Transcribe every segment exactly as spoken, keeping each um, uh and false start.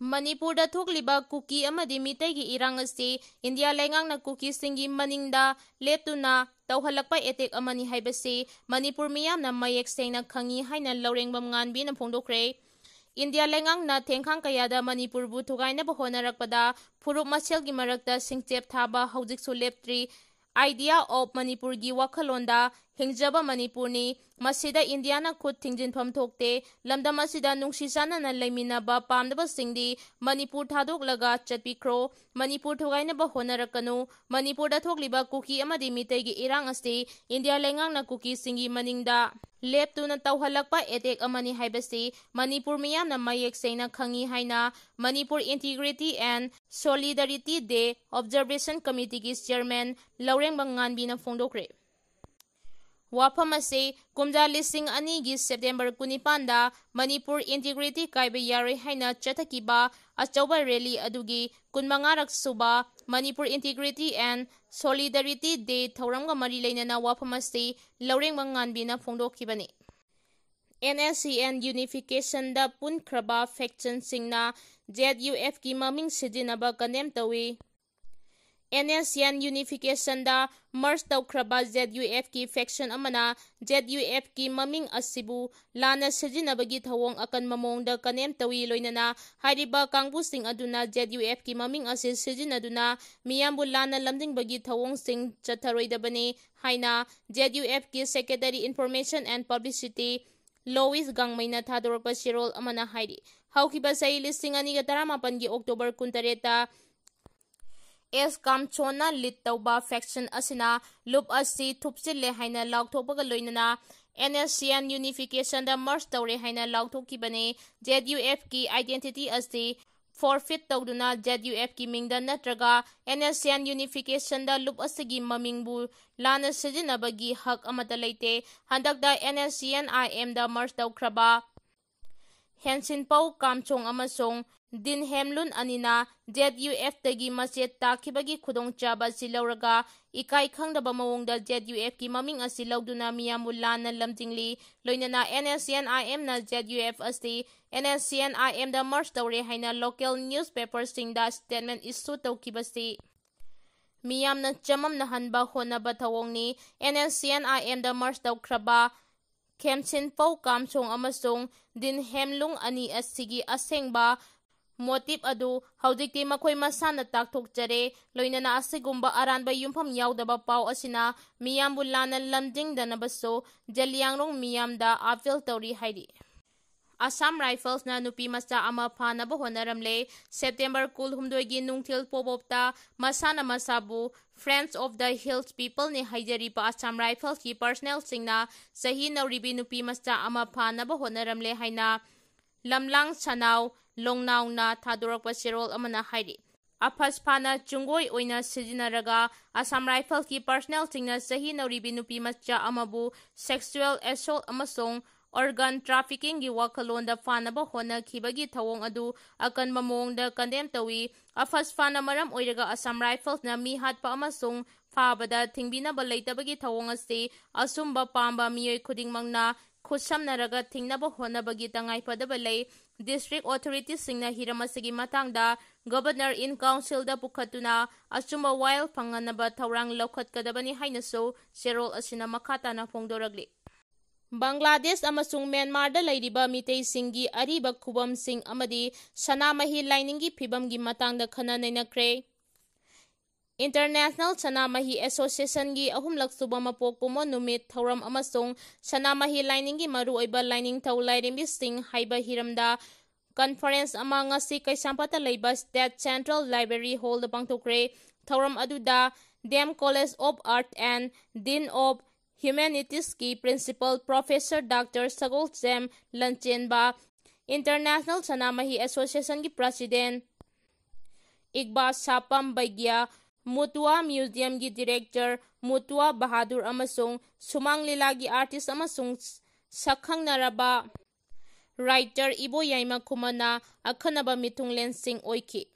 ꯃꯅꯤꯄꯨꯔꯗ ꯊꯣꯛꯂꯤꯕ ꯀꯨꯀꯤ ꯑꯃꯗꯤ ꯃꯤꯇꯩꯒꯤ ꯏꯔꯥꯡ ꯑꯁꯤ ꯏꯟꯗꯤꯌꯥ ꯂꯩꯉꯥꯛꯅ ꯀꯨꯀꯤꯁꯤꯡꯒꯤ ꯃꯅꯤꯡꯗ ꯂꯦꯞꯇꯨꯅ ꯇꯧꯍꯜꯂꯛꯄ attack ꯑꯃꯅꯤ ꯍꯥꯏꯕꯁꯤ ꯃꯅꯤꯄꯨꯔ ꯃꯤꯌꯥꯝꯅ ꯃꯌꯦꯛ ꯁꯦꯡꯅ ꯈꯪꯏ ꯍꯥꯏꯅ ꯂꯧꯔꯦꯡꯕꯝ ꯉꯥꯟꯕꯤꯅ ꯐꯣꯡꯗꯣꯛꯈ꯭ꯔꯦ꯫ ꯏꯟꯗꯤꯌꯥ ꯂꯩꯉꯥꯛꯅ ꯊꯦꯡꯈꯥꯡ ꯀꯌꯥꯗ ꯃꯅꯤꯄꯨꯔꯕꯨ ꯊꯨꯒꯥꯏꯅꯕ ꯍꯣꯠꯅꯔꯛꯄꯗ ꯐꯨꯔꯨꯞ ꯃꯁꯦꯜꯒꯤ ꯃꯔꯛꯇ ꯁꯤꯡꯆꯦꯞ ꯊꯥꯕ ꯍꯧꯖꯤꯛꯁꯨ ꯂꯦꯞꯇ꯭ꯔꯤ꯫ Idea of ꯃꯅꯤꯄꯨꯔꯒꯤ ꯋꯥꯈꯜꯂꯣꯟꯗ ꯍꯤꯡꯖꯕ ꯃꯅꯤꯄꯨꯔꯅꯤ꯫ ꯃꯁꯤꯗ ꯏꯟꯗꯤꯌꯥꯅ ꯈꯨꯠ ꯊꯤꯡꯖꯤꯟꯐꯝ ꯊꯣꯛꯇꯦ꯫ ꯂꯝꯗꯝ ꯑꯁꯤꯗ ꯅꯨꯡꯁꯤ ꯆꯥꯟꯅꯅ ꯂꯩꯃꯤꯟꯅꯕ ꯄꯥꯝꯗꯕꯁꯤꯡꯗꯤ ꯃꯅꯤꯄꯨꯔ ꯊꯥꯗꯣꯛꯂꯒ ꯆꯠꯄꯤꯈ꯭ꯔꯣ꯫ ꯃꯅꯤꯄꯨꯔ ꯊꯨꯒꯥꯏꯅꯕ ꯍꯣꯠꯅꯔꯛꯀꯅꯨ꯫ ꯃꯅꯤꯄꯨꯔꯗ ꯊꯣꯛꯂꯤꯕ ꯀꯨꯀꯤ ꯑꯃꯗꯤ ꯃꯤꯇꯩꯒꯤ ꯏꯔꯥꯡ ꯑꯁꯤ ꯏꯟꯗꯤꯌꯥ ꯂꯩꯉꯥꯛꯅ ꯀꯨꯀꯤꯁꯤꯡꯒꯤ ꯃꯅꯤꯡꯗ ꯂꯦꯞꯇꯨꯅ ꯇꯧꯍꯜꯂꯛꯄ attack ꯑꯃꯅꯤ ꯍꯥꯏꯕꯁꯤ ꯃꯅꯤꯄꯨꯔ ꯃꯤꯌꯥꯝꯅ ꯃꯌꯦꯛ ꯁꯦꯡꯅ ꯈꯪꯏ ꯍꯥꯏꯅ Manipur Integrity and Solidarity Day Observation Committeeꯒꯤ chairman ꯂꯧꯔꯦꯡꯕꯝ ꯉꯥꯟꯕꯤꯅ ꯐꯣꯡꯗꯣꯛꯈ꯭ꯔꯦ꯫ ꯋꯥꯐꯝ ꯑꯁꯤ ꯀꯨꯝꯖꯥ ꯂꯤꯁꯤꯡ ꯑꯅꯤꯒꯤ September ꯀꯨꯟꯅꯤꯄꯥꯟꯗ ꯃꯅꯤꯄꯨꯔ integrity ꯀꯥꯏꯕ ꯌꯥꯔꯣꯏ ꯍꯥꯏꯅ ꯆꯠꯊꯈꯤꯕ ꯑꯆꯧꯕ rally ꯑꯗꯨꯒꯤ ꯀꯨꯟꯃꯉꯥꯔꯛ ꯁꯨꯕ Manipur Integrity and Solidarity Day ꯊꯧꯔꯝꯒ ꯃꯔꯤ ꯂꯩꯅꯅ ꯋꯥꯐꯝ ꯑꯁꯤ ꯂꯧꯔꯦꯡꯕꯝ ꯉꯥꯟꯕꯤꯅ ꯐꯣꯡꯗꯣꯛꯈꯤꯕꯅꯤ꯫ NSCN unificationꯗ ꯄꯨꯟꯈ꯭ꯔꯕ factionꯁꯤꯡꯅ ZUFꯀꯤ ꯃꯃꯤꯡ ꯁꯤꯖꯤꯟꯅꯕ condemn ꯇꯧꯏ꯫ NSCN unificationꯗ merge ꯇꯧꯈ꯭ꯔꯕ ZUFꯀꯤ faction ꯑꯃꯅ ZUFꯀꯤ ꯃꯃꯤꯡ ꯑꯁꯤꯕꯨ ꯂꯥꯟꯅ ꯁꯤꯖꯤꯟꯅꯕꯒꯤ ꯊꯧꯑꯣꯡ ꯑꯀꯟꯕ ꯃꯑꯣꯡꯗ condemn ꯇꯧꯏ꯫ ꯂꯣꯏꯅꯅ ꯍꯥꯏꯔꯤꯕ ꯀꯥꯡꯕꯨꯁꯤꯡ ꯑꯗꯨꯅ ZUFꯀꯤ ꯃꯃꯤꯡ ꯑꯁꯤ ꯁꯤꯖꯤꯟꯅꯗꯨꯅ ꯃꯤꯌꯥꯝꯕꯨ ꯂꯥꯟꯅ ꯂꯝꯖꯤꯡꯕꯒꯤ ꯊꯧꯑꯣꯡꯁꯤꯡ ꯆꯠꯊꯔꯣꯏꯗꯕꯅꯤ ꯍꯥꯏꯅ ZUFꯀꯤ Secretary Information and Publicity ꯂꯣꯏꯁ ꯒꯥꯡꯃꯩꯅ ꯊꯥꯗꯣꯔꯛꯄ ꯆꯦꯔꯣꯜ ꯑꯃꯅ ꯍꯥꯏꯔꯤ꯫ ꯍꯧꯈꯤꯕ ꯆꯍꯤ ꯂꯤꯁꯤꯡ ꯑꯅꯤꯒ ꯇꯔꯥꯃꯥꯄꯟꯒꯤ October ꯀꯨꯟꯇꯔꯦꯠꯇ ꯑꯦꯁ ꯀꯥꯝꯆꯣꯟꯅ lead ꯇꯧꯕ faction ꯑꯁꯤꯅ ꯂꯨꯞ ꯑꯁꯤ ꯊꯨꯞꯆꯤꯜꯂꯦ ꯍꯥꯏꯅ ꯂꯥꯎꯊꯣꯛꯄꯒ ꯂꯣꯏꯅꯅ NSCN unificationꯗ merge ꯇꯧꯔꯦ ꯍꯥꯏꯅ ꯂꯥꯎꯊꯣꯛꯈꯤꯕꯅꯤ꯫ ZUFꯀꯤ identity ꯑꯁꯤ forfeit ꯇꯧꯗꯨꯅ ZUFꯀꯤ ꯃꯤꯡꯗ ꯅꯠꯇ꯭ꯔꯒ NSCN unificationꯗ ꯂꯨꯞ ꯑꯁꯤꯒꯤ ꯃꯃꯤꯡꯕꯨ ꯂꯥꯟꯅ ꯁꯤꯖꯤꯟꯅꯕꯒꯤ ꯍꯛ ꯑꯃꯠꯇ ꯂꯩꯇꯦ꯫ ꯍꯟꯗꯛꯇ NSCN-IMꯗ merge ꯇꯧꯈ꯭ꯔꯕ ꯍꯦꯟꯁꯤꯟꯄꯧ ꯀꯥꯝꯁꯣꯡ ꯑꯃꯁꯨꯡ ꯗꯤꯟ ꯍꯦꯝꯂꯨꯟ ꯑꯅꯤꯅ Z U F ꯇꯒꯤ ꯃꯆꯦꯠ ꯇꯥꯈꯤꯕꯒꯤ ꯈꯨꯗꯣꯡꯆꯥꯕ ꯑꯁꯤ ꯂꯧꯔꯒ ꯏꯀꯥꯏ ꯈꯪꯗꯕ ꯃꯑꯣꯡꯗ Z U F ꯀꯤ ꯃꯃꯤꯡ ꯑꯁꯤ ꯂꯧꯗꯨꯅ ꯃꯤꯌꯥꯝꯕꯨ ꯂꯥꯟꯅ ꯂꯝꯖꯤꯡꯂꯤ꯫ ꯂꯣꯏꯅꯅ N S C N I M ꯅ Z U F ꯑꯁꯤ N S C N I M the merge ꯇꯧꯔꯦ ꯍꯥꯏꯅ local newspaper ꯁꯤꯡꯗ statement issue ꯇꯧꯈꯤꯕꯁꯤ ꯃꯤꯌꯥꯝꯅ ꯆꯃꯝꯅꯍꯟꯕ ꯍꯣꯠꯅꯕ ꯊꯧꯑꯣꯡꯅꯤ꯫ N S C N I M the merge ꯇꯧꯈ꯭ꯔꯕ ꯈꯦꯝꯁꯤꯟꯄꯧ ꯀꯥꯝꯁꯣꯡ ꯑꯃꯁꯨꯡ ꯗꯤꯟ ꯍꯦꯝꯂꯨꯡ ꯑꯅꯤ ꯑꯁꯤꯒꯤ ꯑꯁꯦꯡꯕ motive ꯑꯗꯨ ꯍꯧꯖꯤꯛꯇꯤ ꯃꯈꯣꯏ ꯃꯁꯥꯅ ꯇꯥꯛꯊꯣꯛꯆꯔꯦ꯫ ꯂꯣꯏꯅꯅ ꯑꯁꯤꯒꯨꯝꯕ ꯑꯔꯥꯟꯕ ꯌꯨꯝꯐꯝ ꯌꯥꯎꯗꯕ ꯄꯥꯎ ꯑꯁꯤꯅ ꯃꯤꯌꯥꯝꯕꯨ ꯂꯥꯟꯅ ꯂꯝꯖꯤꯡꯗꯅꯕꯁꯨ ꯖꯦꯂꯤꯌꯥꯡꯔꯣꯡ ꯃꯤꯌꯥꯝꯗ appeal ꯇꯧꯔꯤ ꯍꯥꯏꯔꯤ꯫ Assam Rifles ꯅ ꯅꯨꯄꯤ ꯃꯆꯥ ꯑꯃ ꯐꯥꯅꯕ ꯍꯣꯠꯅꯔꯝꯂꯦ꯫ September ꯀꯨꯟꯍꯨꯝꯗꯣꯏꯒꯤ ꯅꯨꯡꯊꯤꯜ ꯄꯣꯞ ꯑꯞꯇ ꯃꯁꯥꯅ ꯃꯁꯥꯕꯨ Friends of the Hills People ꯅꯤ ꯍꯥꯏꯖꯔꯤꯕ Assam Rifles ꯀꯤ personnel ꯁꯤꯡꯅ ꯆꯍꯤ ꯅꯧꯔꯤꯕꯤ ꯅꯨꯄꯤ ꯃꯆꯥ ꯑꯃ ꯐꯥꯅꯕ ꯍꯣꯠꯅꯔꯝꯂꯦ ꯍꯥꯏꯅ ꯂꯝꯂꯥꯡ ꯁꯅꯥꯎ ꯂꯣꯡꯅꯥꯎꯅ ꯊꯥꯗꯣꯔꯛꯄ ꯆꯦꯔꯣꯜ ꯑꯃꯅ ꯍꯥꯏꯔꯤ꯫ ꯑꯐꯁ ꯐꯥꯅ ꯆꯨꯡꯒꯣꯏ ꯑꯣꯏꯅ ꯁꯤꯖꯤꯟꯅꯔꯒ Assam Rifles ꯀꯤ personnel ꯁꯤꯡꯅ ꯆꯍꯤ ꯅꯧꯔꯤꯕꯤ ꯅꯨꯄꯤ ꯃꯆꯥ ꯑꯃꯕꯨ sexual assault ꯑꯃꯁꯨꯡ organ trafficking ꯒꯤ ꯋꯥꯈꯜꯂꯣꯟꯗ ꯐꯥꯅꯕ ꯍꯣꯠꯅꯈꯤꯕꯒꯤ ꯊꯧꯑꯣꯡ ꯑꯗꯨ ꯑꯀꯟꯕ ꯃꯑꯣꯡꯗ condemn ꯇꯧꯏ꯫ ꯑꯐꯁ ꯐꯥꯅ ꯃꯔꯝ ꯑꯣꯏꯔꯒ Assam Rifles ꯅ ꯃꯤ ꯍꯥꯠꯄ ꯑꯃꯁꯨꯡ ꯐꯥꯕꯗ ꯊꯤꯡꯕꯤꯅꯕ ꯂꯩꯇꯕꯒꯤ ꯊꯧꯑꯣꯡ ꯑꯁꯤ ꯑꯆꯨꯝꯕ ꯄꯥꯝꯕ ꯃꯤꯑꯣꯏ ꯈꯨꯗꯤꯡꯃꯛꯅ ꯈꯨꯠꯁꯝꯅꯔꯒ ꯊꯤꯡꯅꯕ ꯍꯣꯠꯅꯕꯒꯤ ꯇꯉꯥꯏꯐꯗꯕ ꯂꯩ꯫ District authority ꯁꯤꯡꯅ ꯍꯤꯔꯝ ꯑꯁꯤꯒꯤ ꯃꯇꯥꯡꯗ Governor in Council ꯗ ꯄꯨꯈꯠꯇꯨꯅ ꯑꯆꯨꯝꯕ ꯋꯥꯌꯦꯜ ꯐꯪꯍꯟꯅꯕ ꯊꯧꯔꯥꯡ ꯂꯧꯈꯠꯀꯗꯕꯅꯤ ꯍꯥꯏꯅꯁꯨ ꯆꯦꯔꯣꯜ ꯑꯁꯤꯅ ꯃꯈꯥ ꯇꯥꯅ ꯐꯣꯡꯗꯣꯔꯛꯂꯤ꯫ ꯕꯪꯒ꯭ꯂꯥꯗꯦꯁ ꯑꯃꯁꯨꯡ ꯃ꯭ꯌꯥꯟꯃꯥꯔꯗ ꯂꯩꯔꯤꯕ ꯃꯤꯇꯩꯁꯤꯡꯒꯤ ꯑꯔꯤꯕ ꯈꯨꯕꯝꯁꯤꯡ ꯑꯃꯗꯤ ꯁꯅꯥꯃꯍꯤ ꯂꯥꯏꯅꯤꯡꯒꯤ ꯐꯤꯕꯝꯒꯤ ꯃꯇꯥꯡꯗ ꯈꯟꯅ ꯅꯩꯅꯈ꯭ꯔꯦ꯫ International ꯁꯅꯥꯃꯍꯤ Association ꯒꯤ ꯑꯍꯨꯝꯂꯛ ꯁꯨꯕ ꯃꯄꯣꯛ ꯀꯨꯝꯑꯣꯟ ꯅꯨꯃꯤꯠ ꯊꯧꯔꯝ ꯑꯃꯁꯨꯡ ꯁꯅꯥꯃꯍꯤ ꯂꯥꯏꯅꯤꯡꯒꯤ ꯃꯔꯨꯑꯣꯏꯕ ꯂꯥꯏꯅꯤꯡꯊꯧ ꯂꯥꯏꯔꯦꯝꯕꯤꯁꯤꯡ ꯍꯥꯏꯕ ꯍꯤꯔꯝꯗ conference ꯑꯃ ꯉꯁꯤ ꯀꯩꯁꯥꯝꯄꯥꯠꯇ ꯂꯩꯕ State Central Library Hall ꯗ ꯄꯥꯡꯊꯣꯛꯈ꯭ꯔꯦ꯫ ꯊꯧꯔꯝ ꯑꯗꯨꯗ D M College of Arts and Dean of Humanities ꯀꯤ Principal Professor Doctor ꯁꯒꯣꯜꯁꯦꯝ ꯂꯟꯆꯦꯟꯕ, International ꯁꯅꯥꯃꯍꯤ Association ꯒꯤ President ꯏꯛꯕꯥ ꯁꯥꯄꯝ ꯕꯩꯒ꯭ꯌꯥ, ꯃꯨꯇꯨꯋꯥ Museum ꯒꯤ Director ꯃꯨꯇꯨꯋꯥ ꯕꯍꯥꯗꯨꯔ ꯑꯃꯁꯨꯡ ꯁꯨꯃꯥꯡ ꯂꯤꯂꯥꯒꯤ artist ꯑꯃꯁꯨꯡ ꯁꯛꯈꯪꯅꯔꯕ writer ꯏꯕꯣꯌꯥꯏꯃ ꯈꯨꯃꯟꯅ ꯑꯈꯟꯅꯕ ꯃꯤꯊꯨꯡꯂꯦꯟꯁꯤꯡ ꯑꯣꯏꯈꯤ꯫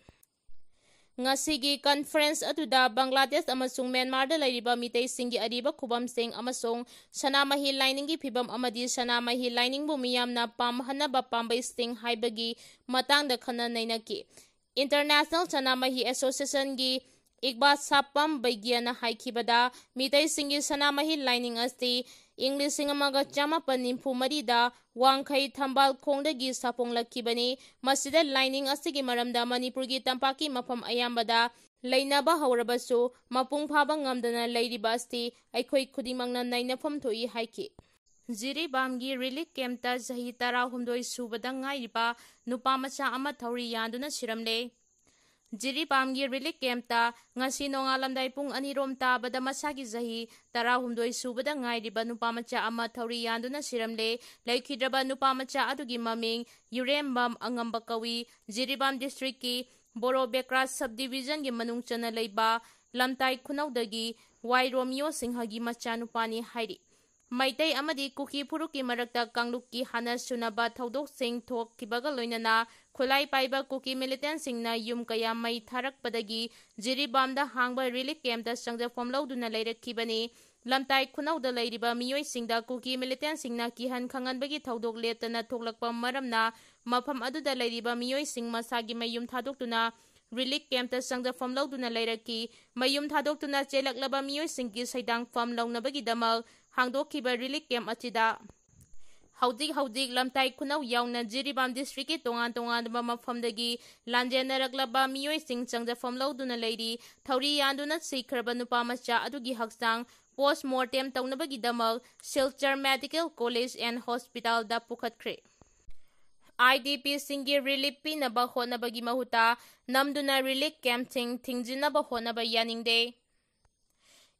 ꯉꯁꯤꯒꯤ conference ꯑꯗꯨꯗ ꯕꯪꯒ꯭ꯂꯥꯗꯦꯁ ꯑꯃꯁꯨꯡ ꯃ꯭ꯌꯥꯟꯃꯥꯔꯗ ꯂꯩꯔꯤꯕ ꯃꯤꯇꯩꯁꯤꯡꯒꯤ ꯑꯔꯤꯕ ꯈꯨꯕꯝꯁꯤꯡ ꯑꯃꯁꯨꯡ ꯁꯅꯥꯃꯍꯤ ꯂꯥꯏꯅꯤꯡꯒꯤ ꯐꯤꯕꯝ ꯑꯃꯗꯤ ꯁꯅꯥꯃꯍꯤ ꯂꯥꯏꯅꯤꯡꯕꯨ ꯃꯤꯌꯥꯝꯅ ꯄꯥꯝꯍꯟꯅꯕ ꯄꯥꯝꯕꯩꯁꯤꯡ ꯍꯥꯏꯕꯒꯤ ꯃꯇꯥꯡꯗ ꯈꯟꯅ ꯅꯩꯅꯈꯤ꯫ International ꯁꯅꯥꯃꯍꯤ Association ꯒꯤ ꯏꯛꯕꯥ ꯁꯥꯄꯝ ꯕꯩꯒ꯭ꯌꯥꯅ ꯍꯥꯏꯈꯤꯕꯗ, ꯃꯤꯇꯩꯁꯤꯡꯒꯤ ꯁꯅꯥꯃꯍꯤ ꯂꯥꯏꯅꯤꯡ ꯑꯁꯤ ꯏꯪ ꯂꯤꯁꯤꯡ ꯑꯃꯒ ꯆꯃꯥꯄꯟ ꯅꯤꯐꯨ ꯃꯔꯤꯗ ꯋꯥꯡꯈꯩ ꯊꯝꯕꯥꯜ ꯈꯣꯡꯗꯒꯤ ꯁꯥꯐꯣꯡꯂꯛꯈꯤꯕꯅꯤ꯫ ꯃꯁꯤꯗ ꯂꯥꯏꯅꯤꯡ ꯑꯁꯤꯒꯤ ꯃꯔꯝꯗ ꯃꯅꯤꯄꯨꯔꯒꯤ ꯇꯝꯄꯥꯛꯀꯤ ꯃꯐꯝ ꯑꯌꯥꯝꯕꯗ ꯂꯩꯅꯕ ꯍꯧꯔꯕꯁꯨ, ꯃꯄꯨꯡ ꯐꯥꯕ ꯉꯝꯗꯅ ꯂꯩꯔꯤꯕ ꯑꯁꯤ ꯑꯩꯈꯣꯏ ꯈꯨꯗꯤꯡꯃꯛꯅ ꯅꯩꯅꯐꯝ ꯊꯣꯛꯏ ꯍꯥꯏꯈꯤ꯫ ꯖꯤꯔꯤꯕꯥꯝꯒꯤ relief camp ꯇ ꯆꯍꯤ ꯇꯔꯥꯍꯨꯝꯗꯣꯏ ꯁꯨꯕꯗ ꯉꯥꯏꯔꯤꯕ ꯅꯨꯄꯥ ꯃꯆꯥ ꯑꯃ ꯊꯧꯔꯤ ꯌꯥꯟꯗꯨꯅ ꯁꯤꯔꯝꯂꯦ꯫ ꯖꯤꯔꯤꯕꯥꯝꯒꯤ relief camp ꯇ ꯉꯁꯤ ꯅꯣꯡꯉꯥꯜꯂꯝꯗꯥꯏ ꯄꯨꯡ ꯑꯅꯤꯔꯣꯝ ꯇꯥꯕꯗ ꯃꯁꯥꯒꯤ ꯆꯍꯤ ꯇꯔꯥꯍꯨꯝꯗꯣꯏ ꯁꯨꯕꯗ ꯉꯥꯏꯔꯤꯕ ꯅꯨꯄꯥ ꯃꯆꯥ ꯑꯃ ꯊꯧꯔꯤ ꯌꯥꯟꯗꯨꯅ ꯁꯤꯔꯝꯂꯦ꯫ ꯂꯩꯈꯤꯗ꯭ꯔꯕ ꯅꯨꯄꯥ ꯃꯆꯥ ꯑꯗꯨꯒꯤ ꯃꯃꯤꯡ ꯌꯨꯔꯦꯝꯕꯝ ꯑꯉꯝꯕ ꯀꯧꯏ꯫ ꯖꯤꯔꯤꯕꯥꯝ district ꯀꯤ ꯕꯣꯔꯣ ꯕꯦꯀ꯭ꯔꯥ sub division ꯒꯤ ꯃꯅꯨꯡ ꯆꯟꯅ ꯂꯩꯕ ꯂꯝꯇꯥꯏ ꯈꯨꯅꯧꯗꯒꯤ ꯋꯥꯏ ꯔꯣꯃꯤꯌꯣ ꯁꯤꯡꯍꯒꯤ ꯃꯆꯥꯅꯨꯄꯥꯅꯤ ꯍꯥꯏꯔꯤ꯫ ꯃꯩꯇꯩ ꯑꯃꯗꯤ ꯀꯨꯀꯤ ꯐꯨꯔꯨꯞꯀꯤ ꯃꯔꯛꯇ ꯀꯥꯡꯂꯨꯞꯀꯤ ꯍꯥꯟꯅ ꯁꯨꯅꯕ ꯊꯧꯗꯣꯛꯁꯤꯡ ꯊꯣꯛꯈꯤꯕꯒ ꯂꯣꯏꯅꯅ ꯈꯨꯠꯂꯥꯏ ꯄꯥꯏꯕ ꯀꯨꯀꯤ militant ꯁꯤꯡꯅ ꯌꯨꯝ ꯀꯌꯥ ꯃꯩ ꯊꯥꯔꯛꯄꯗꯒꯤ ꯖꯤꯔꯤꯕꯥꯝꯗ ꯍꯥꯡꯕ relief camp ꯇ ꯆꯪꯖꯐꯝ ꯂꯧꯗꯨꯅ ꯂꯩꯔꯛꯈꯤꯕꯅꯤ꯫ ꯂꯝꯇꯥꯏ ꯈꯨꯅꯧꯗ ꯂꯩꯔꯤꯕ ꯃꯤꯑꯣꯏꯁꯤꯡꯗ ꯀꯨꯀꯤ militant ꯁꯤꯡꯅ ꯀꯤꯍꯟ ꯈꯪꯍꯟꯕꯒꯤ ꯊꯧꯗꯣꯛ ꯂꯦꯞꯇꯅ ꯊꯣꯛꯂꯛꯄ ꯃꯔꯝꯅ ꯃꯐꯝ ꯑꯗꯨꯗ ꯂꯩꯔꯤꯕ ꯃꯤꯑꯣꯏꯁꯤꯡ ꯃꯁꯥꯒꯤ ꯃꯌꯨꯝ ꯊꯥꯗꯣꯛꯇꯨꯅ relief camp ꯇ ꯆꯪꯖꯐꯝ ꯂꯧꯗꯨꯅ ꯂꯩꯔꯛꯈꯤ꯫ ꯃꯌꯨꯝ ꯊꯥꯗꯣꯛꯇꯨꯅ ꯆꯦꯜꯂꯛꯂꯕ ꯃꯤꯑꯣꯏꯁꯤꯡꯒꯤ ꯁꯩꯗꯥꯡꯐꯝ ꯂꯧꯅꯕꯒꯤꯗꯃꯛ ꯍꯥꯡꯗꯣꯛꯈꯤꯕ relief camp ꯑꯁꯤꯗ ꯍꯧꯖꯤꯛ ꯍꯧꯖꯤꯛ ꯂꯝꯇꯥꯏ ꯈꯨꯅꯧ ꯌꯥꯎꯅ ꯖꯤꯔꯤꯕꯥꯝ district ꯀꯤ ꯇꯣꯉꯥꯟ ꯇꯣꯉꯥꯟꯕ ꯃꯐꯝꯗꯒꯤ ꯂꯥꯟꯖꯦꯟꯅꯔꯛꯂꯕ ꯃꯤꯑꯣꯏꯁꯤꯡ ꯆꯪꯖꯐꯝ ꯂꯧꯗꯨꯅ ꯂꯩꯔꯤ꯫ ꯊꯧꯔꯤ ꯌꯥꯟꯗꯨꯅ ꯁꯤꯈ꯭ꯔꯕ ꯅꯨꯄꯥ ꯃꯆꯥ ꯑꯗꯨꯒꯤ ꯍꯛꯆꯥꯡ post mortem ꯇꯧꯅꯕꯒꯤꯗꯃꯛ Silchar Medical College and Hospital the ꯄꯨꯈꯠꯈ꯭ꯔꯦ꯫ IDP ꯁꯤꯡꯒꯤ relief ꯄꯤꯅꯕ ꯍꯣꯠꯅꯕꯒꯤ ꯃꯍꯨꯠꯇ ꯅꯝꯗꯨꯅ relief camp ꯁꯤꯡ ꯊꯤꯡꯖꯤꯟꯅꯕ ꯍꯣꯠꯅꯕ ꯌꯥꯅꯤꯡꯗꯦ꯫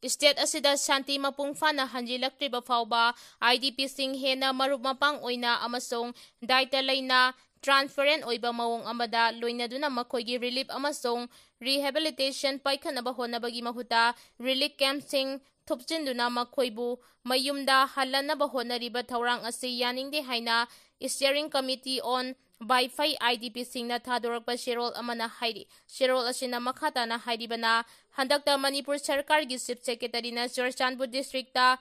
State ꯑꯁꯤꯗ ꯁꯥꯟꯇꯤ ꯃꯄꯨꯡ ꯐꯥꯅ ꯍꯟꯖꯤꯜꯂꯛꯇ꯭ꯔꯤꯕ ꯐꯥꯎꯕ IDP ꯁꯤꯡ ꯍꯦꯟꯅ ꯃꯔꯨꯞ ꯃꯄꯥꯡ ꯑꯣꯏꯅ ꯑꯃꯁꯨꯡ ꯗꯥꯏꯇ ꯂꯩꯅ transparent ꯑꯣꯏꯕ ꯃꯑꯣꯡ ꯑꯃꯗ ꯂꯣꯏꯅꯗꯨꯅ ꯃꯈꯣꯏꯒꯤ relief ꯑꯃꯁꯨꯡ rehabilitation ꯄꯥꯏꯈꯠꯅꯕ ꯍꯣꯠꯅꯕꯒꯤ ꯃꯍꯨꯠꯇ relief camp ꯁꯤꯡ ꯊꯨꯞꯆꯤꯟꯗꯨꯅ ꯃꯈꯣꯏꯕꯨ ꯃꯌꯨꯝꯗ ꯍꯜꯂꯟꯅꯕ ꯍꯣꯠꯅꯔꯤꯕ ꯊꯧꯔꯥꯡ ꯑꯁꯤ ꯌꯥꯅꯤꯡꯗꯦ ꯍꯥꯏꯅ Steering Committee on Wi-Fi IDPꯁꯤꯡꯅ ꯊꯥꯗꯣꯔꯛꯄ ꯆꯦꯔꯣꯜ ꯑꯃꯅ ꯍꯥꯏꯔꯤ꯫ ꯆꯦꯔꯣꯜ ꯑꯁꯤꯅ ꯃꯈꯥ ꯇꯥꯅ ꯍꯥꯏꯔꯤꯕꯅ, ꯍꯟꯗꯛꯇ ꯃꯅꯤꯄꯨꯔ ꯁꯔꯀꯥꯔꯒꯤ Chief Secretaryꯅ ꯆꯨꯔꯆꯥꯟꯄꯨꯔ districtꯇ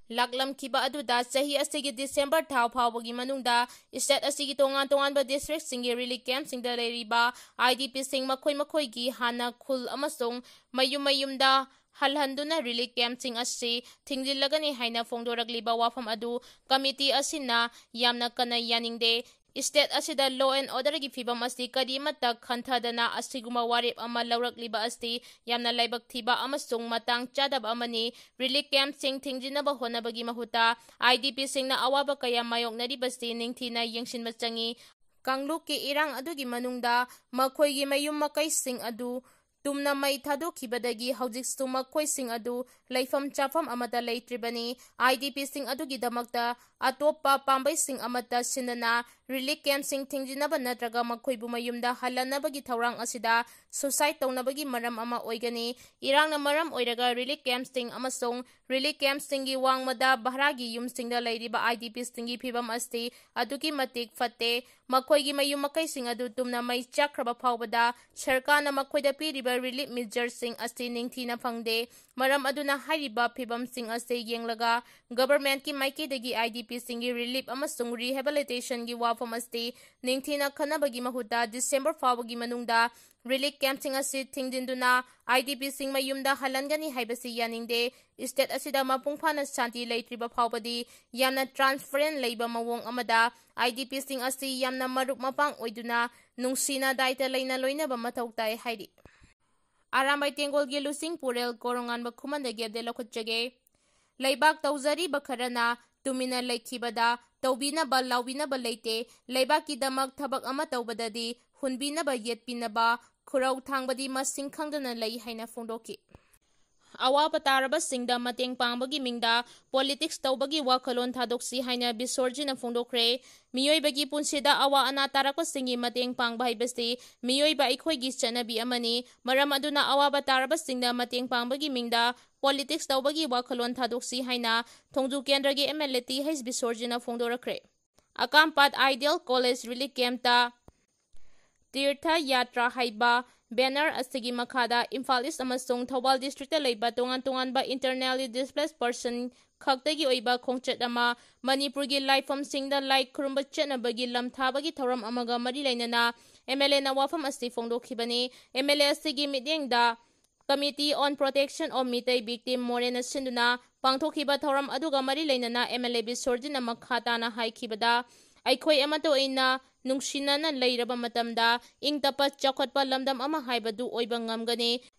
ꯂꯥꯛꯂꯝꯈꯤꯕ ꯑꯗꯨꯗ ꯆꯍꯤ ꯑꯁꯤꯒꯤ December ꯊꯥ ꯐꯥꯎꯕꯒꯤ ꯃꯅꯨꯡꯗ state ꯑꯁꯤꯒꯤ ꯇꯣꯉꯥꯟ ꯇꯣꯉꯥꯟꯕ districtꯁꯤꯡꯒꯤ relief campꯁꯤꯡꯗ ꯂꯩꯔꯤꯕ IDPꯁꯤꯡ ꯃꯈꯣꯏ ꯃꯈꯣꯏꯒꯤ ꯍꯥꯟꯅ ꯈꯨꯜ ꯑꯃꯁꯨꯡ ꯃꯌꯨꯝ ꯃꯌꯨꯝꯗ ꯍꯜꯍꯟꯗꯨꯅ relief campꯁꯤꯡ ꯑꯁꯤ ꯊꯤꯡꯖꯤꯜꯂꯒꯅꯤ ꯍꯥꯏꯅ ꯐꯣꯡꯗꯣꯔꯛꯂꯤꯕ ꯋꯥꯐꯝ ꯑꯗꯨ committee ꯑꯁꯤꯅ ꯌꯥꯝꯅ ꯀꯟꯅ ꯌꯥꯅꯤꯡꯗꯦ꯫ State ꯑꯁꯤꯗ law and orderꯒꯤ ꯐꯤꯕꯝ ꯑꯁꯤ ꯀꯔꯤꯃꯠꯇ ꯈꯟꯊꯗꯅ ꯑꯁꯤꯒꯨꯝꯕ ꯋꯥꯔꯦꯞ ꯑꯃ ꯂꯧꯔꯛꯂꯤꯕ ꯑꯁꯤ ꯌꯥꯝꯅ ꯂꯥꯏꯕꯛ ꯊꯤꯕ ꯑꯃꯁꯨꯡ ꯃꯇꯥꯡ ꯆꯥꯗꯕ ꯑꯃꯅꯤ꯫ Relief campꯁꯤꯡ ꯊꯤꯡꯖꯤꯟꯅꯕ ꯍꯣꯠꯅꯕꯒꯤ ꯃꯍꯨꯠꯇ IDPꯁꯤꯡꯅ ꯑꯋꯥꯕ ꯀꯌꯥ ꯃꯥꯌꯣꯛꯅꯔꯤꯕꯁꯤ ꯅꯤꯡꯊꯤꯅ ꯌꯦꯡꯁꯤꯟꯕ ꯆꯪꯏ꯫ ꯀꯥꯡꯂꯨꯞꯀꯤ ꯏꯔꯥꯡ ꯑꯗꯨꯒꯤ ꯃꯅꯨꯡꯗ ꯃꯈꯣꯏꯒꯤ ꯃꯌꯨꯝ ꯃꯀꯩꯁꯤꯡ ꯑꯗꯨ ꯇꯨꯝꯅ ꯃꯩ ꯊꯥꯗꯣꯛꯈꯤꯕꯗꯒꯤ ꯍꯧꯖꯤꯛꯁꯨ ꯃꯈꯣꯏꯁꯤꯡ ꯑꯗꯨ ꯂꯩꯐꯝ ꯆꯥꯐꯝ ꯑꯃꯠꯇ ꯂꯩꯇ꯭ꯔꯤꯕꯅꯤ꯫ IDPꯁꯤꯡ ꯑꯗꯨꯒꯤꯗꯃꯛꯇ ꯑꯇꯣꯞꯄ ꯄꯥꯝꯕꯩꯁꯤꯡ ꯑꯃꯠꯇ ꯁꯤꯟꯗꯅ relief campꯁꯤꯡ ꯊꯤꯡꯖꯤꯟꯅꯕ ꯅꯠꯇ꯭ꯔꯒ ꯃꯈꯣꯏꯕꯨ ꯃꯌꯨꯝꯗ ꯍꯜꯍꯟꯅꯕꯒꯤ ꯊꯧꯔꯥꯡ ꯑꯁꯤꯗ suicide ꯇꯧꯅꯕꯒꯤ ꯃꯔꯝ ꯑꯃ ꯑꯣꯏꯒꯅꯤ꯫ ꯏꯔꯥꯡꯅ ꯃꯔꯝ ꯑꯣꯏꯔꯒ relief campꯁꯤꯡ ꯑꯃꯁꯨꯡ relief campꯁꯤꯡꯒꯤ ꯋꯥꯡꯃꯗ ꯚꯔꯥꯒꯤ ꯌꯨꯝꯁꯤꯡꯗ ꯂꯩꯔꯤꯕ IDPꯁꯤꯡꯒꯤ ꯐꯤꯕꯝ ꯑꯁꯤ ꯑꯗꯨꯛꯀꯤ ꯃꯇꯤꯛ ꯐꯠꯇꯦ꯫ ꯃꯈꯣꯏꯒꯤ ꯃꯌꯨꯝ ꯃꯀꯩꯁꯤꯡ ꯑꯗꯨ ꯇꯨꯝꯅ ꯃꯩ ꯆꯥꯛꯈ꯭ꯔꯕ ꯐꯥꯎꯕꯗ ꯁꯔꯀꯥꯔꯅ ꯃꯈꯣꯏꯗ ꯄꯤꯔꯤꯕ relief measureꯁꯤꯡ ꯑꯁꯤ ꯅꯤꯡꯊꯤꯅ ꯐꯪꯗꯦ꯫ ꯃꯔꯝ ꯑꯗꯨꯅ ꯍꯥꯏꯔꯤꯕ ꯐꯤꯕꯝꯁꯤꯡ ꯑꯁꯤ ꯌꯦꯡꯂꯒ governmentꯀꯤ ꯃꯥꯏꯀꯩꯗꯒꯤ IDPꯁꯤꯡꯒꯤ relief ꯑꯃꯁꯨꯡ rehabilitationꯒꯤ ꯋꯥꯐꯝ ꯑꯁꯤ ꯅꯤꯡꯊꯤꯅ ꯈꯟꯅꯕꯒꯤ ꯃꯍꯨꯠꯇ December ꯐꯥꯎꯕꯒꯤ ꯃꯅꯨꯡꯗ relief campꯁꯤꯡ ꯑꯁꯤ ꯊꯤꯡꯖꯤꯟꯗꯨꯅ IDPꯁꯤꯡ ꯃꯌꯨꯝꯗ ꯍꯜꯍꯟꯒꯅꯤ ꯍꯥꯏꯕꯁꯤ ꯌꯥꯅꯤꯡꯗꯦ꯫ State ꯑꯁꯤꯗ ꯃꯄꯨꯡ ꯐꯥꯅ ꯁꯥꯟꯇꯤ ꯂꯩꯇ꯭ꯔꯤꯕ ꯐꯥꯎꯕꯗꯤ ꯌꯥꯝꯅ transparent ꯂꯩꯕ ꯃꯑꯣꯡ ꯑꯃꯗ IDPꯁꯤꯡ ꯑꯁꯤ ꯌꯥꯝꯅ ꯃꯔꯨꯞ ꯃꯄꯥꯡ ꯑꯣꯏꯗꯨꯅ ꯅꯨꯡꯁꯤꯅ ꯗꯥꯏꯇ ꯂꯩꯅ ꯂꯣꯏꯅꯕ ꯃꯊꯧ ꯇꯥꯏ ꯍꯥꯏꯔꯤ꯫ ꯑꯔꯥꯝꯕꯥꯏ ꯇꯦꯡꯒꯣꯜꯒꯤ ꯂꯨꯆꯤꯡ ꯄꯨꯔꯦꯜ ꯀꯣꯔꯣꯉꯥꯟꯕ ꯈꯨꯃꯟꯗꯒꯤ ꯑꯞꯗꯦꯠ ꯂꯧꯈꯠꯆꯒꯦ꯫ ꯂꯩꯕꯥꯛ ꯇꯧꯖꯔꯤꯕ ꯈꯔꯅ ꯇꯨꯃꯤꯟꯅ ꯂꯩꯈꯤꯕꯗ ꯇꯧꯕꯤꯅꯕ ꯂꯥꯎꯕꯤꯅꯕ ꯂꯩꯇꯦ꯫ ꯂꯩꯕꯥꯛꯀꯤꯗꯃꯛ ꯊꯕꯛ ꯑꯃ ꯇꯧꯕꯗꯗꯤ ꯍꯨꯟꯕꯤꯅꯕ ꯌꯦꯠꯄꯤꯅꯕ ꯈꯨꯔꯧ ꯊꯥꯡꯕꯗꯤ ꯃꯁꯤꯡ ꯈꯪꯗꯅ ꯂꯩ ꯍꯥꯏꯅ ꯐꯣꯡꯗꯣꯛꯈꯤ꯫ ꯑꯋꯥꯕ ꯇꯥꯔꯕꯁꯤꯡꯗ ꯃꯇꯦꯡ ꯄꯥꯡꯕꯒꯤ ꯃꯤꯡꯗ ꯄꯣꯂꯤꯇꯤꯛꯁ ꯇꯧꯕꯒꯤ ꯋꯥꯈꯜꯂꯣꯟ ꯊꯥꯗꯣꯛꯁꯤ ꯍꯥꯏꯅ ꯕꯤꯁꯣꯔꯖꯤꯅ ꯐꯣꯡꯗꯣꯛꯈ꯭ꯔꯦ꯫ ꯃꯤꯑꯣꯏꯕꯒꯤ ꯄꯨꯟꯁꯤꯗ ꯑꯋꯥ ꯑꯅꯥ ꯇꯥꯔꯛꯄꯁꯤꯡꯒꯤ ꯃꯇꯦꯡ ꯄꯥꯡꯕ ꯍꯥꯏꯕꯁꯤ ꯃꯤꯑꯣꯏꯕ ꯑꯩꯈꯣꯏꯒꯤ ꯆꯠꯅꯕꯤ ꯑꯃꯅꯤ꯫ ꯃꯔꯝ ꯑꯗꯨꯅ ꯑꯋꯥꯕ ꯇꯥꯔꯕꯁꯤꯡꯗ ꯃꯇꯦꯡ ꯄꯥꯡꯕꯒꯤ ꯃꯤꯡꯗ ꯄꯣꯂꯤꯇꯤꯛꯁ ꯇꯧꯕꯒꯤ ꯋꯥꯈꯜꯂꯣꯟ ꯊꯥꯗꯣꯛꯁꯤ ꯍꯥꯏꯅ ꯊꯣꯡꯖꯨ ꯀꯦꯟꯗ꯭ꯔꯒꯤ MLA ꯇꯤꯍꯩꯁ ꯕꯤꯁꯣꯔꯖꯤꯅ ꯐꯣꯡꯗꯣꯔꯛꯈ꯭ꯔꯦ꯫ ꯑꯀꯥꯝꯄꯥꯠ Ideal College Relief Camp ꯇ ꯇꯤꯔꯊ ꯌꯥꯇ꯭ꯔꯥ ꯍꯥꯏꯕ ꯕꯦꯅꯔ ꯑꯁꯤꯒꯤ ꯃꯈꯥꯗ ꯏꯝꯐꯥꯜ ꯏꯁ ꯑꯃꯁꯨꯡ ꯊꯧꯕꯥꯜ ꯗꯤꯁꯇ꯭ꯔꯤꯛꯇ ꯂꯩꯕ ꯇꯣꯉꯥꯟ ꯇꯣꯉꯥꯟꯕ internally displaced person ꯈꯛꯇꯒꯤ ꯑꯣꯏꯕ ꯈꯣꯡꯆꯠ ꯑꯃ ꯃꯅꯤꯄꯨꯔꯒꯤ ꯂꯥꯏꯐꯝꯁꯤꯡꯗ ꯂꯥꯏ ꯈꯨꯔꯨꯝꯕ ꯆꯠꯅꯕꯒꯤ ꯂꯝ ꯊꯥꯕꯒꯤ ꯊꯧꯔꯝ ꯑꯃꯒ ꯃꯔꯤ ꯂꯩꯅꯅ MLA ꯅ ꯋꯥꯐꯝ ꯑꯁꯤ ꯐꯣꯡꯗꯣꯛꯈꯤꯕꯅꯤ꯫ MLA ꯑꯁꯤꯒꯤ ꯃꯤꯠꯌꯦꯡꯗ Committee on Protection of Meitei Victim, ꯃꯣꯔꯦꯅ ꯁꯤꯟꯗꯨꯅ ꯄꯥꯡꯊꯣꯛꯈꯤꯕ ꯊꯧꯔꯝ ꯑꯗꯨꯒ ꯃꯔꯤ ꯂꯩꯅꯅ MLA ꯕꯤꯁꯣꯔꯖꯤꯅ ꯃꯈꯥ ꯇꯥꯅ ꯍꯥꯏꯈꯤꯕꯗ, ꯑꯩꯈꯣꯏ ꯑꯃꯠꯇ ꯑꯣꯏꯅ ꯅꯨꯡꯁꯤꯅꯅ ꯂꯩꯔꯕ ꯃꯇꯝꯗ ꯏꯪ ꯇꯞꯄ ꯆꯥꯎꯈꯠꯄ ꯂꯝꯗꯝ ꯑꯃ ꯍꯥꯏꯕꯗꯨ ꯑꯣꯏꯕ ꯉꯝꯒꯅꯤ꯫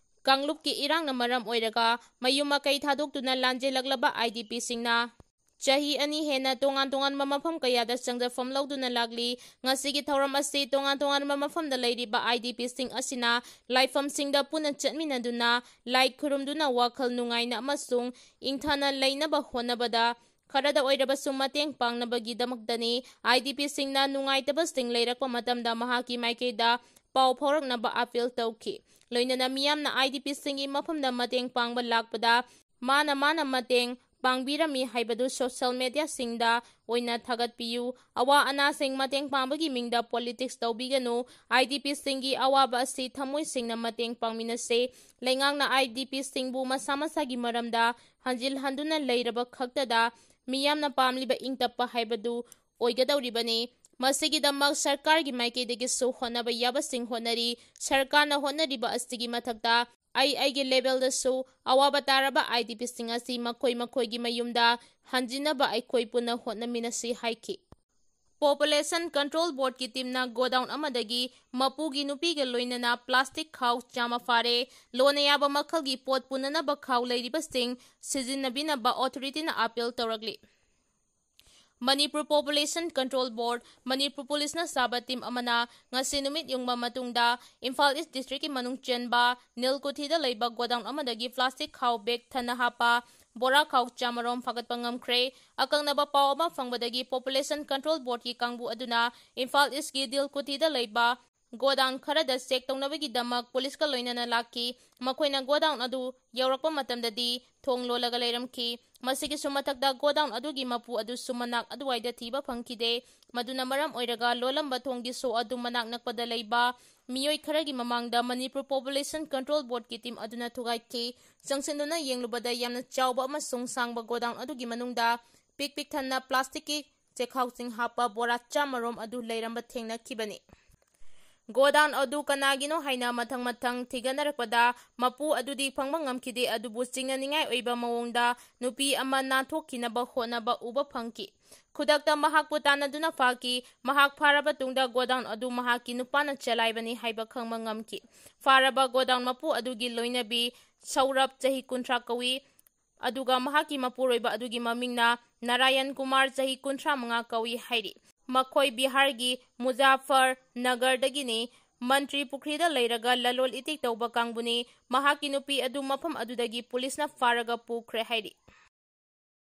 ꯀꯥꯡꯂꯨꯞꯀꯤ ꯏꯔꯥꯡꯅ ꯃꯔꯝ ꯑꯣꯏꯔꯒ ꯃꯌꯨꯝ ꯃꯀꯩ ꯊꯥꯗꯣꯛꯇꯨꯅ ꯂꯥꯟꯖꯦꯜꯂꯛꯂꯕ IDP ꯁꯤꯡꯅ ꯆꯍꯤ ꯑꯅꯤ ꯍꯦꯟꯅ ꯇꯣꯉꯥꯟ ꯇꯣꯉꯥꯟꯕ ꯃꯐꯝ ꯀꯌꯥꯗ ꯆꯪꯖꯐꯝ ꯂꯧꯗꯨꯅ ꯂꯥꯛꯂꯤ꯫ ꯉꯁꯤꯒꯤ ꯊꯧꯔꯝ ꯑꯁꯤ ꯇꯣꯉꯥꯟ ꯇꯣꯉꯥꯟꯕ ꯃꯐꯝꯗ ꯂꯩꯔꯤꯕ IDP ꯁꯤꯡ ꯑꯁꯤꯅ ꯂꯥꯏꯐꯝꯁꯤꯡꯗ ꯄꯨꯟꯅ ꯆꯠꯃꯤꯟꯅꯗꯨꯅ ꯂꯥꯏ ꯈꯨꯔꯨꯝꯗꯨꯅ ꯋꯥꯈꯜ ꯅꯨꯡꯉꯥꯏꯅ ꯑꯃꯁꯨꯡ ꯏꯪꯊꯅ ꯂꯩꯅꯕ ꯍꯣꯠꯅꯕꯗ ꯈꯔꯗ ꯑꯣꯏꯔꯕꯁꯨ ꯃꯇꯦꯡ ꯄꯥꯡꯅꯕꯒꯤꯗꯃꯛꯇꯅꯤ꯫ IDP ꯁꯤꯡꯅ ꯅꯨꯡꯉꯥꯏꯇꯕꯁꯤꯡ ꯂꯩꯔꯛꯄ ꯃꯇꯝꯗ ꯃꯍꯥꯛꯀꯤ ꯃꯥꯏꯀꯩꯗ ꯄꯥꯎ ꯐꯥꯎꯔꯛꯅꯕ ꯑꯥꯄꯤꯜ ꯇꯧꯈꯤ꯫ ꯂꯣꯏꯅꯅ ꯃꯤꯌꯥꯝꯅ IDP ꯁꯤꯡꯒꯤ ꯃꯐꯝꯗ ꯃꯇꯦꯡ ꯄꯥꯡꯕ ꯂꯥꯛꯄꯗ ꯃꯥꯅ ꯃꯥꯅ ꯃꯇꯦꯡ ꯄꯥꯡꯕꯤꯔꯝꯃꯤ ꯍꯥꯏꯕꯗꯨ ꯁꯣꯁꯤꯌꯦꯜ ꯃꯦꯗꯤꯌꯥꯁꯤꯡꯗ ꯑꯣꯏꯅ ꯊꯥꯒꯠꯄꯤꯌꯨ꯫ ꯑꯋꯥ ꯑꯅꯥꯁꯤꯡ ꯃꯇꯦꯡ ꯄꯥꯡꯕꯒꯤ ꯃꯤꯡꯗ ꯄꯣꯂꯤꯇꯤꯛꯁ ꯇꯧꯕꯤꯒꯅꯨ꯫ IDP ꯁꯤꯡꯒꯤ ꯑꯋꯥꯕ ꯑꯁꯤ ꯊꯃꯣꯏ ꯁꯦꯡꯅ ꯃꯇꯦꯡ ꯄꯥꯡꯃꯤꯟꯅꯁꯦ꯫ ꯂꯩꯉꯥꯛꯅ IDP ꯁꯤꯡꯕꯨ ꯃꯁꯥ ꯃꯁꯥꯒꯤ ꯃꯔꯝꯗ ꯍꯟꯖꯤꯜ ꯍꯟꯗꯨꯅ ꯂꯩꯔꯕ ꯈꯛꯇꯗ ꯃꯤꯌꯥꯝꯅ ꯄꯥꯝꯂꯤꯕ ꯏꯪ ꯇꯞꯄ ꯍꯥꯏꯕꯗꯨ ꯑꯣꯏꯒꯗꯧꯔꯤꯕꯅꯤ꯫ ꯃꯁꯤꯒꯤꯗꯃꯛ ꯁꯔꯀꯥꯔꯒꯤ ꯃꯥꯏꯀꯩꯗꯒꯤꯁꯨ ꯍꯣꯠꯅꯕ ꯌꯥꯕꯁꯤꯡ ꯍꯣꯠꯅꯔꯤ꯫ ꯁꯔꯀꯥꯔꯅ ꯍꯣꯠꯅꯔꯤꯕ ꯑꯁꯤꯒꯤ ꯃꯊꯛꯇ ꯑꯩ ꯑꯩꯒꯤ ꯂꯦꯚꯦꯜꯗꯁꯨ ꯑꯋꯥꯕ ꯇꯥꯔꯕ IDP ꯁꯤꯡ ꯑꯁꯤ ꯃꯈꯣꯏ ꯃꯈꯣꯏꯒꯤ ꯃꯌꯨꯝꯗ ꯍꯟꯖꯤꯟꯅꯕ ꯑꯩꯈꯣꯏ ꯄꯨꯟꯅ ꯍꯣꯠꯅꯃꯤꯟꯅꯁꯤ ꯍꯥꯏꯈꯤ꯫ Population Control Board ꯀꯤ ꯇꯤꯝꯅ ꯒꯣꯗꯥꯎꯟ ꯑꯃꯗꯒꯤ ꯃꯄꯨꯒꯤ ꯅꯨꯄꯤꯒ ꯂꯣꯏꯅꯅ ꯄ꯭ꯂꯥꯁꯇꯤꯛ ꯈꯥꯎ ꯆꯥꯝꯃ ꯐꯥꯔꯦ꯫ ꯂꯣꯟꯅ ꯌꯥꯕ ꯃꯈꯜꯒꯤ ꯄꯣꯠ ꯄꯨꯅꯅꯕ ꯈꯥꯎ ꯂꯩꯔꯤꯕꯁꯤꯡ ꯁꯤꯖꯤꯟꯅꯕꯤꯅꯕ ꯑꯣꯊꯣꯔꯤꯇꯤꯅ ꯑꯥꯄꯤꯜ ꯇꯧꯔꯛꯂꯤ꯫ ꯃꯅꯤꯄꯨꯔ ꯄꯣꯄꯨꯂꯦꯁꯟ ꯀꯟꯇ꯭ꯔꯣꯜ ꯕꯣꯔꯗ, ꯃꯅꯤꯄꯨꯔ ꯄꯨꯂꯤꯁꯅ ꯁꯥꯕ ꯇꯤꯝ ꯑꯃꯅ ꯉꯁꯤ ꯅꯨꯃꯤꯠ ꯌꯨꯡꯕ ꯃꯇꯨꯡꯗ ꯏꯝꯐꯥꯜ ꯏꯁ ꯗꯤꯁꯇ꯭ꯔꯤꯛꯀꯤ ꯃꯅꯨꯡ ꯆꯟꯕ ꯅꯤꯜꯀꯨꯊꯤꯗ ꯂꯩꯕ ꯒꯣꯗꯥꯎꯟ ꯑꯃꯗꯒꯤ ꯄ꯭ꯂꯥꯁꯇꯤꯛ ꯈꯥꯎ ꯕꯦꯒ ꯊꯟꯅ ꯍꯥꯞꯄ ꯕꯣꯔꯥ ꯈꯥꯎ ꯆꯥꯃꯔꯣꯝ ꯐꯥꯒꯠꯄ ꯉꯝꯈ꯭ꯔꯦ꯫ ꯑꯀꯛꯅꯕ ꯄꯥꯎ ꯑꯃ ꯐꯪꯕꯗꯒꯤ ꯄꯣꯄꯨꯂꯦꯁꯟ ꯀꯟꯇ꯭ꯔꯣꯜ ꯕꯣꯔꯗꯀꯤ ꯀꯥꯡꯕꯨ ꯑꯗꯨꯅ ꯏꯝꯐꯥꯜ ꯏꯁꯀꯤ ꯅꯤꯜꯀꯨꯊꯤꯗ ꯂꯩꯕ ꯒꯣꯗꯥꯎꯟ ꯈꯔꯗ ꯆꯦꯛ ꯇꯧꯅꯕꯒꯤꯗꯃꯛ ꯄꯨꯂꯤꯁꯀ ꯂꯣꯏꯅꯅ ꯂꯥꯛꯈꯤ꯫ ꯃꯈꯣꯏꯅ ꯒꯣꯗꯥꯎꯟ ꯑꯗꯨ ꯌꯧꯔꯛꯄ ꯃꯇꯝꯗꯗꯤ ꯊꯣꯡ ꯂꯣꯜꯂꯒ ꯂꯩꯔꯝꯈꯤ꯫ ꯃꯁꯤꯒꯤꯁꯨ ꯃꯊꯛꯇ ꯒꯣꯗꯥꯎꯟ ꯑꯗꯨꯒꯤ ꯃꯄꯨ ꯑꯗꯨꯁꯨ ꯃꯅꯥꯛ ꯑꯗꯨꯋꯥꯏꯗ ꯊꯤꯕ ꯐꯪꯈꯤꯗꯦ꯫ ꯃꯗꯨꯅ ꯃꯔꯝ ꯑꯣꯏꯔꯒ ꯂꯣꯜꯂꯝꯕ ꯊꯣꯡꯒꯤ ꯁꯣ ꯑꯗꯨ ꯃꯅꯥꯛ ꯅꯛꯄꯗ ꯂꯩꯕ ꯃꯤꯑꯣꯏ ꯈꯔꯒꯤ ꯃꯃꯥꯡꯗ ꯃꯅꯤꯄꯨꯔ ꯄꯣꯄꯨꯂꯦꯁꯟ ꯀꯟꯇ꯭ꯔꯣꯜ ꯕꯣꯔꯗꯀꯤ ꯇꯤꯝ ꯑꯗꯨꯅ ꯊꯨꯒꯥꯏꯈꯤ꯫ ꯆꯪꯁꯤꯟꯗꯨꯅ ꯌꯦꯡꯂꯨꯕꯗ ꯌꯥꯝꯅ ꯆꯥꯎꯕ ꯑꯃꯁꯨꯡ ꯁꯥꯡꯕ ꯒꯣꯗꯥꯎꯟ ꯑꯗꯨꯒꯤ ꯃꯅꯨꯡꯗ ꯄꯤꯛ ꯄꯤꯛ ꯊꯟꯅ ꯄ꯭ꯂꯥꯁꯇꯤꯛꯀꯤ ꯆꯦꯛꯈꯥꯎꯁꯤꯡ ꯍꯥꯞꯄ ꯕꯣꯔꯥ ꯆꯥꯃꯔꯣꯝ ꯑꯗꯨ ꯂꯩꯔꯝꯕ ꯊꯦꯡꯅꯈꯤꯕꯅꯤ꯫ ꯒꯣꯗꯥꯎꯟ ꯑꯗꯨ ꯀꯅꯥꯒꯤꯅꯣ ꯍꯥꯏꯅ ꯃꯊꯪ ꯃꯊꯪ ꯊꯤꯒꯠꯅꯔꯛꯄꯗ ꯃꯄꯨ ꯑꯗꯨꯗꯤ ꯐꯪꯕ ꯉꯝꯈꯤꯗꯦ, ꯑꯗꯨꯕꯨ ꯆꯤꯡꯅꯅꯤꯡꯉꯥꯏ ꯑꯣꯏꯕ ꯃꯑꯣꯡꯗ ꯅꯨꯄꯤ ꯑꯃ ꯅꯥꯟꯊꯣꯛꯈꯤꯅꯕ ꯍꯣꯠꯅꯕ ꯎꯕ ꯐꯪꯈꯤ꯫ ꯈꯨꯗꯛꯇ ꯃꯍꯥꯛꯄꯨ ꯇꯥꯟꯅꯗꯨꯅ ꯐꯥꯈꯤ꯫ ꯃꯍꯥꯛ ꯐꯥꯔꯕ ꯇꯨꯡꯗ ꯒꯣꯗꯥꯎꯟ ꯑꯗꯨ ꯃꯍꯥꯛꯀꯤ ꯅꯨꯄꯥꯅ ꯆꯂꯥꯏꯕꯅꯤ ꯍꯥꯏꯕ ꯈꯪꯕ ꯉꯝꯈꯤ꯫ ꯐꯥꯔꯕ ꯒꯣꯗꯥꯎꯟ ꯃꯄꯨ ꯑꯗꯨꯒꯤ ꯂꯣꯏꯅꯕꯤ ꯁꯧꯔꯕ, ꯆꯍꯤ ꯀꯨꯟꯊ꯭ꯔꯥ ꯀꯧꯏ, ꯑꯗꯨꯒ ꯃꯍꯥꯛꯀꯤ ꯃꯄꯨꯔꯣꯏꯕ ꯑꯗꯨꯒꯤ ꯃꯃꯤꯡꯅ ꯅꯥꯔꯥꯌꯟ ꯀꯨꯃꯥꯔ, ꯆꯍꯤ ꯀꯨꯟꯊ꯭ꯔꯥ ꯃꯉꯥ ꯀꯧꯏ ꯍꯥꯏꯔꯤ꯫ ꯃꯈꯣꯏ ꯕꯤꯍꯥꯔꯒꯤ ꯃꯨꯖꯥꯐꯔ ꯅꯒꯔꯗꯒꯤꯅꯤ꯫ ꯃꯟꯇ꯭ꯔꯤ ꯄꯨꯈ꯭ꯔꯤꯗ ꯂꯩꯔꯒ ꯂꯂꯣꯜ ꯏꯇꯤꯛ ꯇꯧꯕ ꯀꯥꯡꯕꯨꯅꯤ꯫ ꯃꯍꯥꯛꯀꯤ ꯅꯨꯄꯤ ꯑꯗꯨ ꯃꯐꯝ ꯑꯗꯨꯗꯒꯤ ꯄꯨꯂꯤꯁꯅ ꯐꯥꯔꯒ ꯄꯨꯈ꯭ꯔꯦ ꯍꯥꯏꯔꯤ꯫